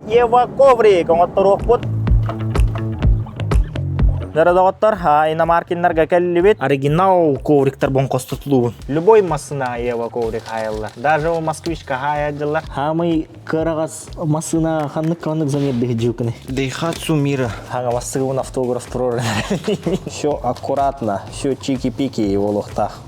Ева коврик оҥотторуохпут. Дара доҕоттор, иномаркиннарга кэллибит. Оригинал ковриктар бонкостотулуубун. Любой массына Ева коврик хаайаллар. Даже у москвичка хаайадылар. Хаамый кыараҕас массыына ханнык ханнык замердыһы дьылкыны? Дейхатсу Мира. Хаҥа массыгыбын автограф турар. Все аккуратно, все чики-пики буолуохтаах.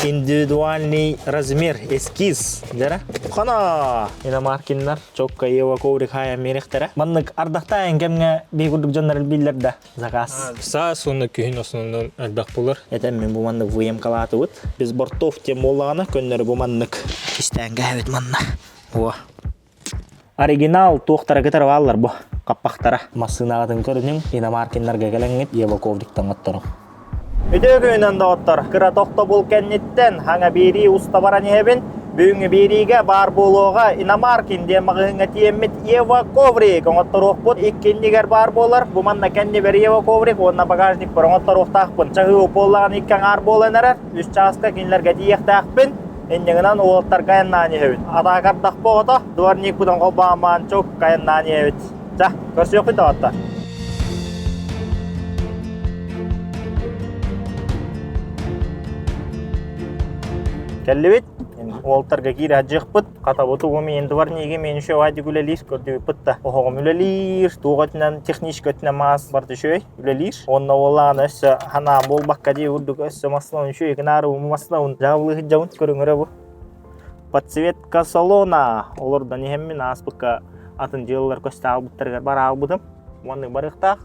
Индивидуальный размер, эскиз, дьара. Хана! Иномаркиннар чокка Ева коврик хайа мерехтере. Маннык ардахтаан кэмҥэ биһи курдук дьоннор билбиллэр да заказ. Саас уонна күһүн основном элбэх булар. Этэн мин бу маннык выемкалаатыбыт. Без бортов тем буоллаҕына көннөрү бу маннык кистээн кээбит манна. Во. Оригинал туохтара кытары бааллар бу хаппахтара. Массыынаҕытын көрүнүҥ, иномаркиннарга кэлэҥҥит Ева ковриктан отторуҥ. Үтүө күнүнэн доҕоттор, кыра тохтобул кэнниттэн хаҥа биэрии уста баран иһэбин. Бүгүҥҥү биэриигэ баар буолуоҕа Иномаркин диэн маҕаһыыҥҥа тиийэммит Ева коврик оҥотторуохпут. Иккиннигэр баар буолар. Бу манна кэннибэр Ева коврик уонна багажникпар оҥотторуохтаахпын. Чаһыы буоллаҕына икки аҥаар буолан эрэр. Үс чааска кинилэргэ тиийиэхтээхпин. Иннигинэн уолаттарга айаннаан иһэбит. Атаакардахпа оҕото, дворникпытын холбоон чук айаннаан иһэбит. Ча, көрсүөхпүт доҕоттор. Кэллибит. Уолтарга киирэ сылдьыахпыт. Хатабыт угум иин дворниги мен еще вадик үлэлиир көрдүбүппүт да. Оһоҕум үлэлиир, туох өтүнэн технически өтүнэн маас барыта үчүгэй үлэлиир. Онно уоллаан өссө ханаан буолбакка дии урдук өссө маслан үчүгэй гынаары маслан дьаабылыы сылдьабын көрүҥөрө бу. Подсветка салона олордон иһэммин ааспыкка атын дьыалалар көстө аалбыттарыгар бара аалбытым. Оннук барыахтаах.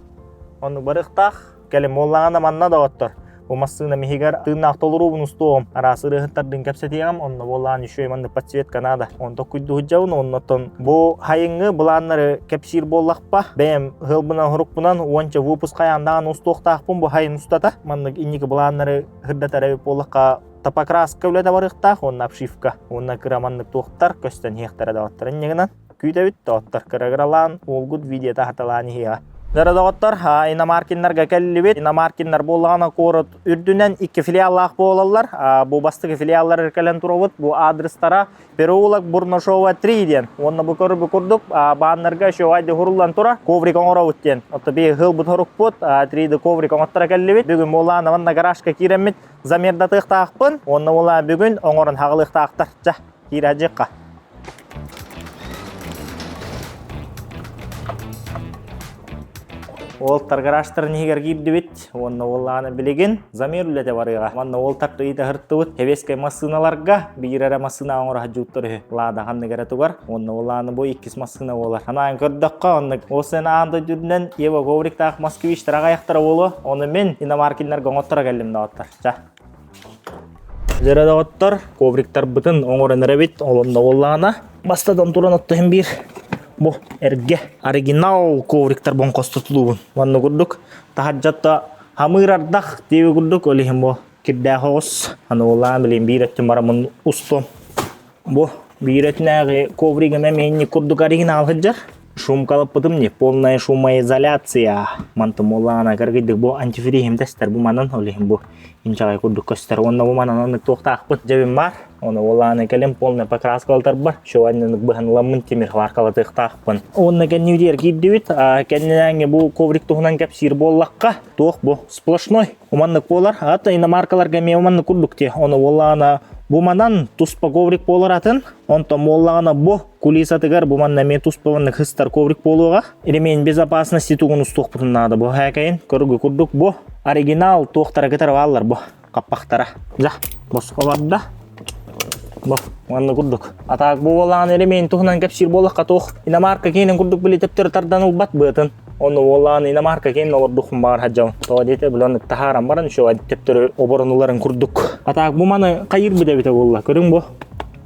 Оннук барыахтаах. Кэлин буоллаҕына манна доҕоттор. Бу массыынам иһигэр тыыннаах толоруубун устуоҕум. Араас ырыаһыттардыын кэпсэтиэҕим. Онно буоллаҕына еще маннык подсветка надо. Онто куйдуһудьабын. Оннотон бу хайыҥҥы былааннары кэпсиир буоллахпа, бэйэм ыһылбынан-хорукпунан уонча выпуск хайаандаан устуохтаахпын бу хайын устата. Маннык инники былааннары сырдатар эбит буоллахха топокраска үлэтэ барыахтаах уонна обшивка уонна кыра маннык туохтар көстөн иһиэхтэрэ доҕоттор иннигинэн күүтэбит доҕоттор кыра-кыралаан уолгут видеота хатылаан иһиэҕэ Дара доҕоттор, иномаркиннарга кэллибит. Иномаркиннар буоллаҕына куорат үрдүнэн икки филиаллаах буолаллар. Бу бастакы филиаллар кэлэн турабыт. Бу адрестара Переулок Бурнашова 3 диэн. Уонна бу көрбү курдук бааннарга еще айды хуруллан тура коврик оҥоробут диэн. Отто би хылбыт хорукпут 3D коврик оҥоттора кэллибит. Бүгүн буоллаҕына манна гаражка киирэммит замердатыахтаахпын. Уонна буоллаҕына бүгүн оҥорон хаҕылыахтаахтар. Ча, киирэ дьиэххэ. Уолтар гаражтарын иһигэр киирдибит. Уонна уоллаана билигин замер үлэтэ барыаҕа. Манна уолтар ыйыта ыһыртыбыт. Хэвескэй массыыналарга биир эрэ массыына оҥоро сылдьыбыттар үһү. Лада ханнык эрэ тугар. Уонна уоллаана бу иккис массыына буолар. Анаан көрдөххө, оннук ол сен аан дойду үрдүнэн Ева Ковриктаах москвичтар аҕайахтара буолуо. Ону мин иномаркиннарга оҥотторо кэллим доҕоттор. Ча. Дьэрэ доҕоттор, ковриктарбытын оҥорон эрэбит. Олонно буоллаҕына, бастатан туран оттоһун биир бу эргэ оригинал ковриктар бонкостотулуубун. Манна курдук таһырдьатта хамыыр ардах диэби курдук ол иһин бу кирдээх оҕус. Аны буоллаҕына билигин биир өттүн бараммын устуом. Бу биир өтүнээҕи ковригым эмиэ инник курдук оригинал сылдьар. Шумкалаппытым не полная шумоизоляция. Мантым буоллаҕына кыргыйдык бу антифриһим тэстэр бу манан ол иһин бу инчэҕэй курдук көстөр. Уонна бу манан оннук туохтаахпын дьэбин баар. Оны буоллаҕына кэлин полная покраска ылтарбар шуаннык быһан ыламмын тимир хваркалатыахтаахпын. Уонна кэннибитигэр киирдибит. Кэннинээҥҥи бу коврик туһунан кэпсиир буоллахха туох бу сплошной Уманнык буолар. Ата иномаркаларга эмиэ уманнык курдук дии. Ону буоллаҕына бу манан туспа коврик буолар атын. Онтон буоллаҕына бу кулисатыгар бу манна эмиэ туспа маннык хыстар коврик буолуоҕа. Ремень безопасности тугун устуохпутун наада бу хээкэйин. Көргө курдук бу оригинал туохтара кытары бааллар бу хаппахтара. Дьа, босхо барда. Бу манна курдук. Атаак бу буоллаҕына ремень туһунан кэпсиир буоллахха туох иномарка киинин курдук били төптөрү тардан ылбат быатын. Онно уоллаан иномарка киин олордухпун баҕар сылдьабын. Тоҕо диэтэ билэн таһааран баран еще төптөрү оборонуларын курдук. А так бу маны хайыырбыт эбитэ буолла. Көрүҥ бу.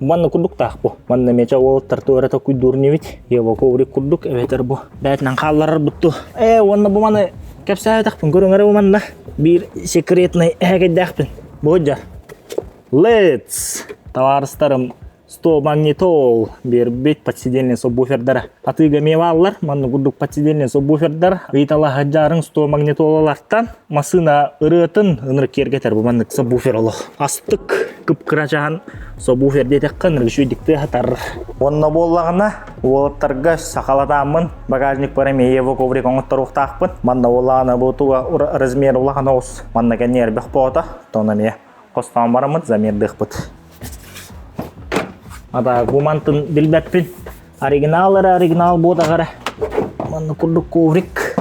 Манна курдуктаах бу. Манна меча уолаттар туора токуйдуур нибит. Ева коврик курдук эбэтэр бу. Бээтинэн хаалларар бутту. Ээ уонна бу маны кэпсээбэтэхпин көрүҥ эрэ бу манна. Биир секретный эһэкэйдээхпин. Бу дьар. Let's! Табаарыстарым. 100 магнитол биэрбит подсидельный субвуфердара. Атыыга эмиэ бааллар. Манна курдук подсидельный субвуфердар. Ыйыталаһа дьаарыҥ 100 магнитолалартан массыына ырыатын ынырык киэргэтэр бу маннык субвуфер олох. Астык кып-кырачаан субвуфер диэтэххэ ынырык үчүгэйдик тыаһатар. Уонна буоллаҕына уолаттарга сахалатааммын багажникпар эмиэ Ева коврик оҥотторуохтаахпын. Манна буоллаҕына бу туга размер улахан оҕус. Манна кэнниэр бөх боото. Тон эмиэ хостоон бараммыт замердыахпыт. Ата бу мантын билбэппин. Оригинал эрэ оригинал буотаҕа эрэ. Манна курдук коврик.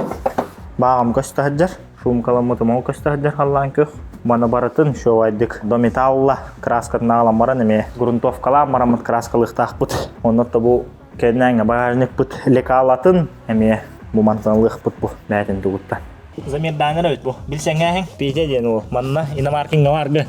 Бааҕым көстө сылдьар. Шумкаламмытым ол көстө сылдьар халлаан күөх. Маны барытын шовайдык до металла краскатын аҕалан баран эмиэ грунтовкалаан бараммыт краскалыахтаахпыт. Онно то бу кэннээҥҥэ багажникпыт лекалатын эмиэ бу мантан ылыахпыт бу бээтин тугуттан. Замердаанар эбит бу. Билсэҥҥээһиҥ. Петя диэн уол. Манна иномаркиҥҥа бааргы.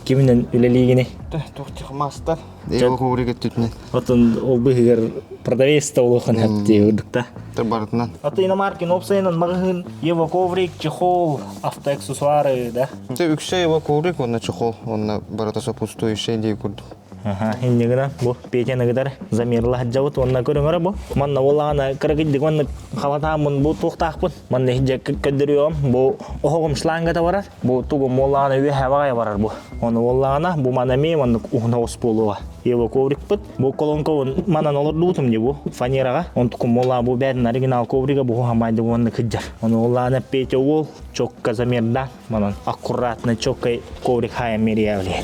Киминэн үлэлиигиний? Туох маастар. Его коврик өттүтүнэн. Отон ол быһыгар продавец да улахан хэпти үрдүкта. Барытынан. Аты иномаркин опсайынан маҕаһыын Ева коврик, чехол, автоаксессуары, да? Үксэ Ева коврик, онно чехол, онно барыта сопутствующий дии курдук. Аха, иннигинэн бу Петяны кытары замерла сылдьабыт уонна көрүҥөрө бу. Манна буоллаҕына кыракыйдык маннык халатааммын бу туохтаахпын. Манна иһдьэ көрдөрүөҕүм. Бу оһоҕум шлангата барар. Бу тугум буоллаҕына үөһэ баҕайы барар бу. Ону буоллаҕына бу мана эмиэ маннык уһун оҕус буолуоҕа. Ева коврикпыт. Бу колонкабын манан олордубутум дии бу фанераҕа. Онтукум буоллаҕа бу бээтин оригинал коврига бу хамайды уонна кыдьар. Ону буоллаҕына Петя уол чокка замердаан Манан аккуратно чоккай коврик хайан мериявли.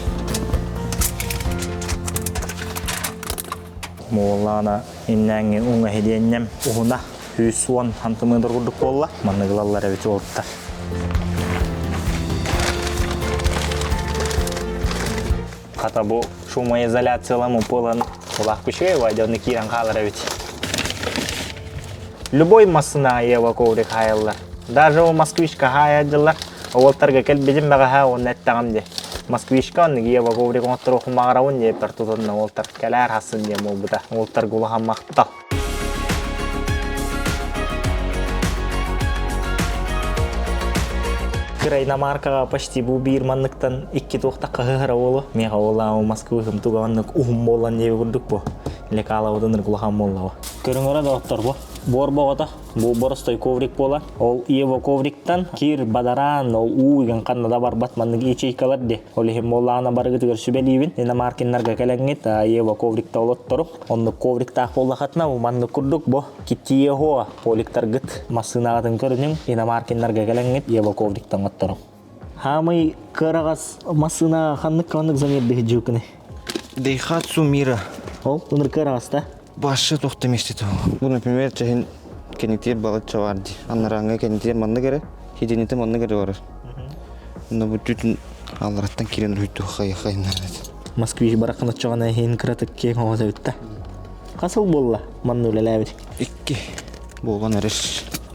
Буоллаана иннээҥҥи уҥа иһидиэнньэм уһуна 110 сантиметр курдук буолла. Маннык ылаллар эбит уолаттар. Хата бу шумоизоляцияламы буолан улаах күчүгэй вайданы киирэн хаалар эбит. Любой массына Ева коврик хаайаллар. Даже ол москвичка хаайадылар. Уолтарга кэлбитим бэҕэһээ уонна эттэҕим дии. Москвичка оннук Ева коврик оҥотторуохпун баҕарабын диэппэр тутунна уолтар кэлээр хассын диэн буолбута. Уолтарга улахан махтал. Кыра иномаркаҕа почти бу биир манныктан икки туохтахха ыһара уолу. Миэхэ уоллаабы Москвы туга маннык уһун буолан диэби курдук бу. Лекалабытын улахан буоллаҕа. Көрүҥөрө доҕоттор бу. Буор боҕото бу боростой коврик буолар. Ол Ева ковриктан кир, бадараан, ол уу игин ханна да барбат маннык ячейкалар ди. Ол иһин буоллаҕына барыгытыгар сүбэлиибин. Иномаркиннарга кэлэҥҥит Ева коврикта олотторуҥ. Оннук ковриктаах буоллахатына бу маннык курдук бу киттиеһо поликтаргыт массыынаҕытын көрүнүҥ. Иномаркиннарга кэлэҥҥит Ева ковриктан отторуҥ. Хаамый кыараҕас массыына ханнык ханнык замердыһы дьуукуны? Дейхатсу Мира. Ол ыныр кыараҕаста? Башы тохто миэстэтэ Бу, например, чэһин кэнитиэр балачча бар дии. Анарааҥҥа кэнитиэр маннык эрэ, хидинити маннык эрэ барар. Онно бу түтүн аллараттан киирэн уһуйту хайа-хайыннар Москвич бараххан оччоҕуна иһин кыратык киэҥ оҕо эбит Хас сыл буолла манна үлэлээбит? Икки буолан эрэр.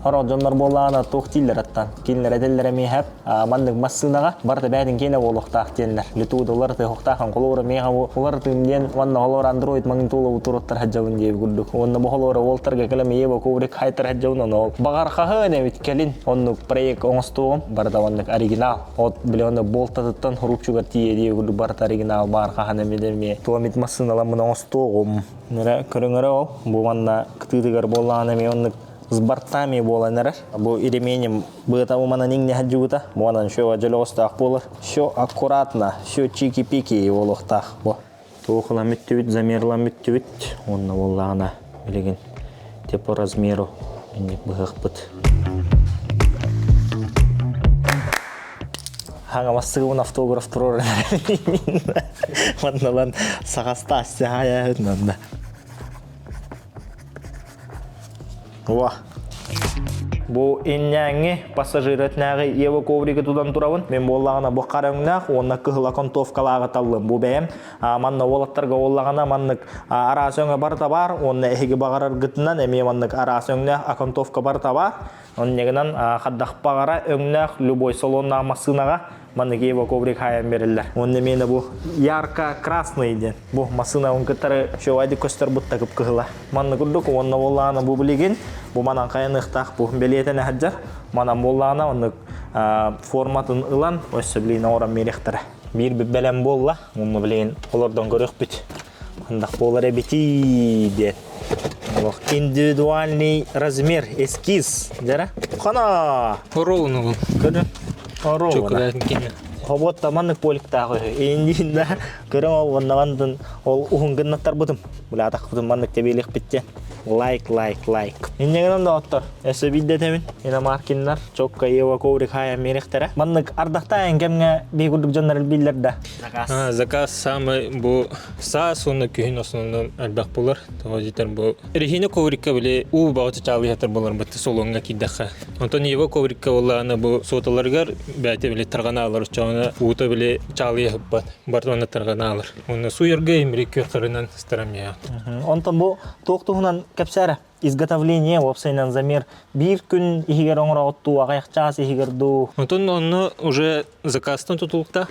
Хорох дьоннор буоллаҕына туох дииллэр аттан? Кинилэр этэллэр эмиэ маннык массыынаҕа барыта бээтин киэнэ буолуохтаах диэннэр. Лету доллар тыһохтаах холобура миэхэ уларытыым диэн уонна холобура Android магнитолабы туруттар сылдьабын диэби курдук. Уонна бу холобура уолтарга кэлэн Ева коврик хайтар сылдьабын ону ол баҕархаһын эбит кэлин оннук проект оҥостуоҕум барыта оннук оригинал. От били онно болтатыттан хурупчугар тиийэ диэби курдук барыта оригинал баар хаһан эмит эмиэ туомит массыыналаммын оҥостуоҕум. Нөрэ көрүҥөрө ол бу манна кытыытыгар буоллаҕына эмиэ оннук с бортами буолан эрэр. Бу ременем быата уманан иҥнэһэр дьугута. Буонан все дьөлөҕөстөөх буолар. Все аккуратно, все чики-пики буолуохтаах бу. Туохулан бүттүбүт, замерлан бүттүбүт. Уонна буоллаҕына билигин по размеру инник быһыахпыт. Хаҥамассыгыбын автограф туруоран Манналан саҕастаас саһаайа манна. Уа. Бу иннээҥҥи пассажир өтнээҕи Ева ковригы тутан турабын. Мин буоллаҕына бу хара өҥнөөх уонна кыһыл окантовкалааҕы таллым. Бу бэйэм манна уолаттарга буоллаҕына маннык араас өҥө барыта баар уонна эһиги баҕараргытынан эмиэ маннык араас өҥнөөх окантовка барыта баар. Онньагынан хаддахпаҕара өҥнөөх любой салоннаах массыынаҕа маннык Ева коврик хаайан береллер. Уонна миэнэ бу ярко-красный диэн. Бу массыына он кыттары шөвайдык көстөр бутта кып-кыһыла. Манны курдук уонна буоллаҕына бу билигин бу манан хайаныахтаах бу бэлиэтэнэ сылдьар. Манан буоллаҕына оннук форматын ылан өссө билигин оҥорон биэриэхтэрэ. Биир бэлэм буолла. Уонна билигин олордон көрүөхпүт. Хандах буолар эбитий диэн. Олох индивидуальный размер, эскиз. Дьара. Хана! Ровно. Көрүн. Ровно. Чокулаатын кини. Хобот маннык поликтаах үһү. Индиинда көрөҥ ол оннавантын ол уһун гыннаттарбытым. Булаатахпытын маннык тэбиэлихпиттен. Лайк, лайк, лайк. Иннегенен доҕоттор, өссө биирдэ этэбин. Иномаркиннар, чокка Ева коврик хаайан биэриэхтэрэ. Маннык ардахтаайын кэмҥэ биһи курдук дьоннор элбииллэр да. Заказ. А, заказ самый бу саас уонна күһүн основном элбэх булар. Тоҕо диэтэр бу резина коврикка били уу баҕа чаалыйатар буларбыт солуоҥҥа киирдэххэ. Онтон Ева коврикка буоллаҕына бу суоталарыгар бэйэтэ били тарҕана алар оччоҕуна уута били чаалыйа сыппат. Барыта онно тарҕана алар. Уонна суйарга имири күөх старамья. Онтон бу туох туһунан кэпсээрэ? Изготовление уопсайынан замер биир күн иһигэр оҥороҕут дуу, аҕыйах чаас иһигэр дуу? Онтон онно уже заказтан тутулукта.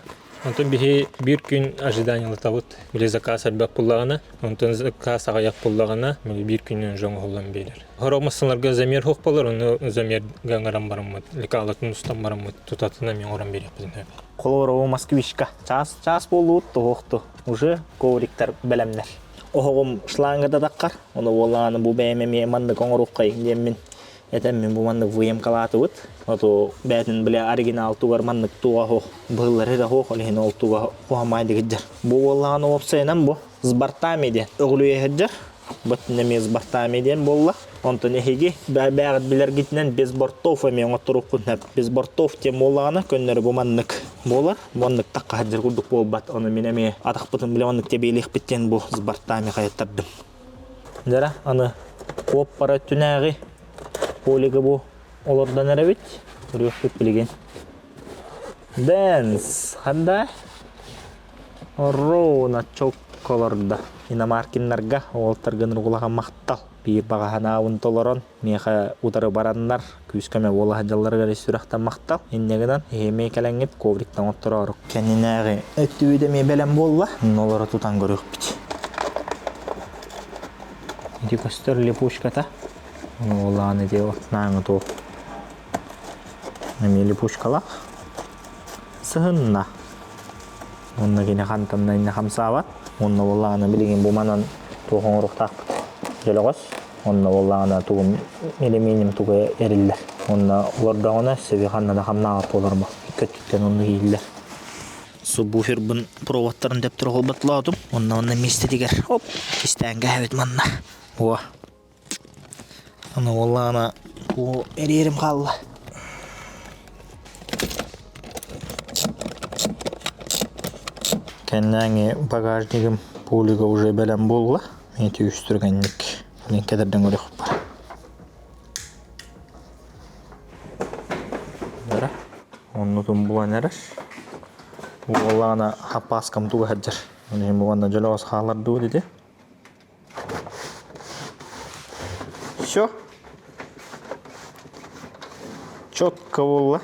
Онтон биһи биир күн ожиданиялатабыт. Били заказ элбэх буллаҕына, онтон заказ аҕыйах буллаҕына, биир күнүн уже оҥоһуллан биэрэр. Сорох массыыналарга замер суох буолар, ону замерга ыҥыран бараммыт, лекалатын устан бараммыт, тутатына эмиэ оҥорон биэриэхпитин сөп. Холобура, москвичка. Чаас, чаас буолуут, туһуохту. Уже ковриктар бэлэмнэр. Оһоҕум шлангата таххар, ону буоллаҕына бу бэйэм эмиэ маннык оҥоруоххай диэммин этэммин бу маннык выемкалаатыбыт. Оту бэйэтин бile оригинал тугар маннык туга суох, быһыллар эрэ суох, ол иһин ол туга куһамаай дигиддэр. Бу буоллаҕына уопсайынан бу с бортами диэн өҕүлүйэ сылдьар. Бу эмиэ с бортами диэн буолла. Онтон эһиги бээҕит билэргитинэн без бортов эмиэ оҥотторуоххун сөп. Без бортов диэн буоллаҕына көннөрү бу маннык буолар. Маннык тахха сылдьар курдук буолбат. Ону мин эмиэ атахпытын билэ маннык тэбиэлиэхпит диэн бу с бортами хайаттардым. Дьара аны куоппара өттүнээҕи полига бу олордон эрэбит. Көрүөхпүт билигин. Дэнс ханда Ровно чокколордо. Иномаркиннарга уолаттарга улахан махтал. Биир баҕа санаабын толорон, миэхэ утары бараннар, күүскэ буола сылдьалларыгар ис сүрэхтэн махтал. Инньэ гынан, эһиэмэй кэлэҥҥит ковриктан оттороору. Кэннинээҕи өттүбүт эмиэ бэлэм буолла. Онно олоро тутан көрүөхпүт. Ити көстөр липучката. Ону улаан ити нааҥы туох. Эмиэ липучкалаах. Сыһынна. Онно кини хантан иннэ хамсаабат. Онно буоллаҕына билигин бу манан туох оҥоруохтаахпыт. Дьөлөҕөс. Онно буоллаҕына тугум элэмиэним туга эриллэр. Онно олордоҕуна сөбү ханна да хамнаабат буолар бу. Икки өттүттэн онно иһиллэр. Субвуфербын проводтарын тэптэр холботлоотум. Онно онно миэстэтигэр оп кистээн кээһэбит манна. О Аны буоллаҕына бу эриэрим хаалла. Кэннээҥи багажнигым пулига уже бэлэм буолла. Ити үс түргэнник кэтэрдэн көрүөхпүт бар. Дара. Оннутун булан эрэр. Буоллаҕына хаппааскам туга сылдьар. Оны иһин буоланна дьөлөҕөс хаалар дуу диди. Все. Четко буолла.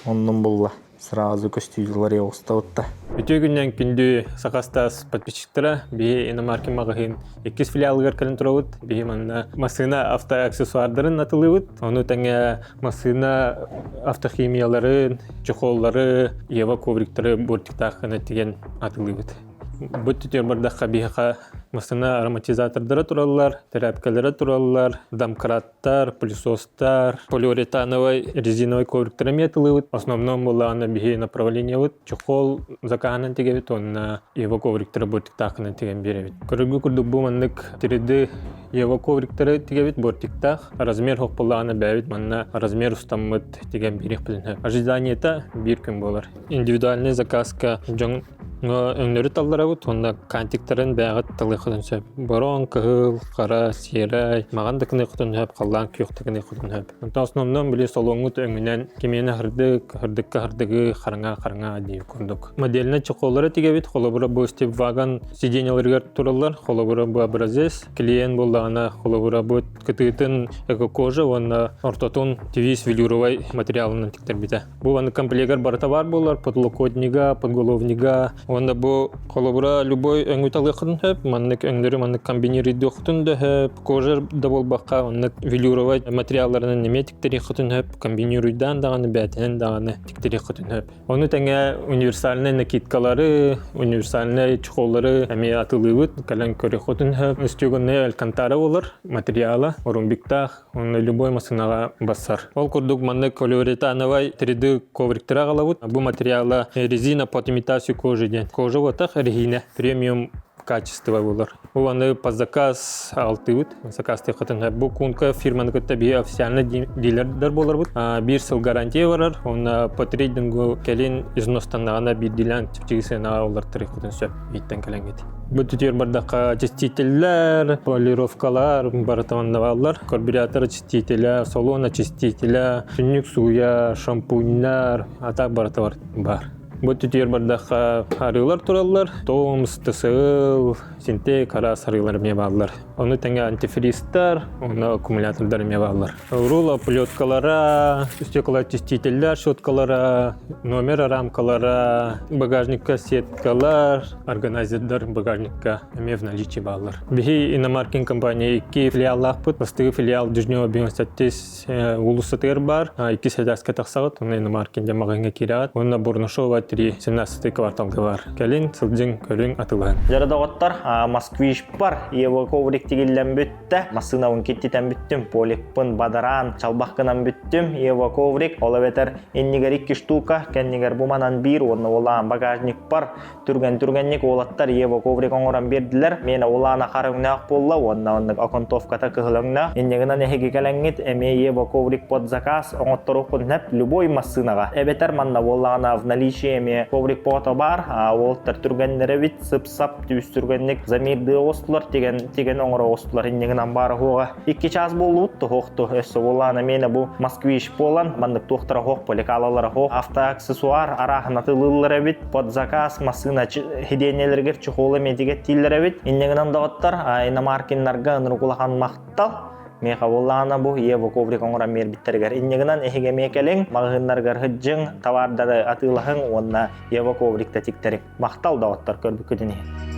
Оннун булла. Сразу көстүүлэр оҕустабытта. Үтүө күннэн күндү Сахастас подписчиктара биһи иномарки маҕаһыын иккис филиалыгар кэлэн турабыт. Биһи манна массыына автоаксессуардарын атылыыбыт. Ону тэҥэ массыына автохимияларын, чехоллары, Ева ковриктары бортиктаах гына тигэн атылыыбыт. Бу түтүөр бардахха биһиэхэ массыына ароматизатордара тураллар, тэрээпкэлэрэ тураллар, домкраттар, пылесостар, полиуретановай резиновай ковриктары эмиэ атылыыбыт. Основном буоллаҕына биһи направлениебыт чехол закаһынан тигэбит уонна его ковриктары бортиктаахынан тигэн биэрэбит. Көрөргө курдук бу маннык 3D его ковриктары тигэбит бортиктаах. Размер суох буоллаҕына бэйэбит манна размер устаммыт тигэн биэриэхпитин сөп. Ожиданиета биир күн буолар. Индивидуальный заказка дьон Өҥнөрү талларабыт уонна кантиктарын бэйэҕит талыаххытын сөп. Бороҥ, кыһыл, хара, сиэрэй, маҕан да гыныаххытын сөп, халлаан күөх да гыныаххытын сөп. Онтон основном били солуоҥҥут өҥүнэн кимиэнэ һырдык, һырдыкка һырдыгы, хараҥа хараҥа диир курдук. Модельнай чехоллары тигэбит, холобура бу Степвагон сиденьеларыгар тураллар, холобура бу образец, клиент буолла. буоллаҕына, холобура бу кытыытын эко-кожа уонна ортотун твист велюровай материалынан тиктэрбитэ. Бу аны комплегар барыта баар буолар, подлокотнига, подголовнига уонна бу холобура любой өҥү талыаххытын сөп, маннык өҥнөрү маннык комбинируйдуоххутун да сөп, кожа да буолбакка маннык велюровай материалларынан эмиэ тиктэриэххитин сөп, комбинируйдаан даҕаны, бээтинэн даҕаны тиктэриэххитин сөп. Ону тэҥэ универсальнай накидкалары, универсальнай чехоллары эмиэ атылыыбыт, кэлэн көрүөххүтүн сөп. Стеганный алькантара болар материала, орумбиктаах, уонна любой массыынаҕа бассар. Ол курдук маннык полиуретановай 3D ковриктары аҕалабыт. Бу материала резина под имитацию кожи диэн. Кожа буотах резина премиум качество болар. Бу аны по заказ алтыбыт. Заказ тыхатын бу кунка фирманы кытта биһи официально дилердер боларбыт. Биир сыл гарантия барар. Онна по трейдингу кэлин изностаннаҕына биирдилээн чэпчэки сыанаҕа олортарыхпытын сөп ииттэн кэлэҥҥит. Бу түтүөр бардахха очистителлэр, полировкалар барыта онно бааллар. Карбюратор очистителя, салон очистителя, түннүк сууйа, шампуньнар, а так барыта бар. Бу түтүөр бардахха арыылар тураллар. Томс, ТСЛ, Синтек араас арыылар эмиэ бааллар. Ону тэҥэ антифристар, уонна аккумулятордар эмиэ бааллар. Рула плеткалара, стеклоочистителлэр щеткалара, номер рамкалара, багажникка сеткалар, органайзердар багажникка эмиэ в наличии бааллар. Биһи иномаркин компания икки филиаллаахпыт. Бастакы филиал Дюжнева 96 уулуссатыгар баар. Иккис этээскэ тахсаҕыт, онно иномаркин диэн маҕаһыыҥҥа киирэҕит. Уонна Бурнашова 3 17 кварталга баар. Кэлин, сылдьыҥ, көрүҥ, атылаһын. Дьэ доҕоттор, Москвич-пар Ева коврик тигиллэн бүттэ. Массыынабын киттитэн бүттүм, поликпын бадараан чалбах гынан бүттүм. Ева коврик, ол эбэтэр иннигэр икки штука, кэннигэр бу манан биир уонна улаан багажникпар түргэн-түргэнник уолаттар Ева коврик оҥорон биэрдилэр. Миэнэ улаана хара өҥнөөх буолла уонна оннук оконтовката кыһыл өҥнөөх. Иннигинэн эһиги кэлэҥҥит эмиэ Ева коврик под заказ оҥотторуоххун сөп любой массыынаҕа. Эбэтэр манна буоллаҕына в наличии эмиэ коврик пото баар. Уолаттар түргэннэр эбит, сып-сап түүс түргэнник замирдыы оҕустулар, тигэн тигэн оҥоро оҕустулар иннигинэн баара хуоҕа. Икки чаас буоллубут туһуохту өссө буоллаҕына миэнэ бу Москвич буолан маннык туохтара хоох поликалалара хоох автоаксессуар арааһын атылыыллар эбит под заказ массыына хидиэнньэлэригэр чехол эмиэ тигэттииллэр эбит иннигинэн доҕоттор иномаркиннарга ынырык улахан махтал миэхэ буоллаҕына бу Ева коврик оҥорон биэрбиттэригэр иннигинэн эһиги эмиэ кэлиҥ маҕаһыыннарыгар сылдьыҥ табаардары атыылаһыҥ уонна Ева коврикта тиктэриҥ махтал доҕоттор көрбүккүтүн иһин.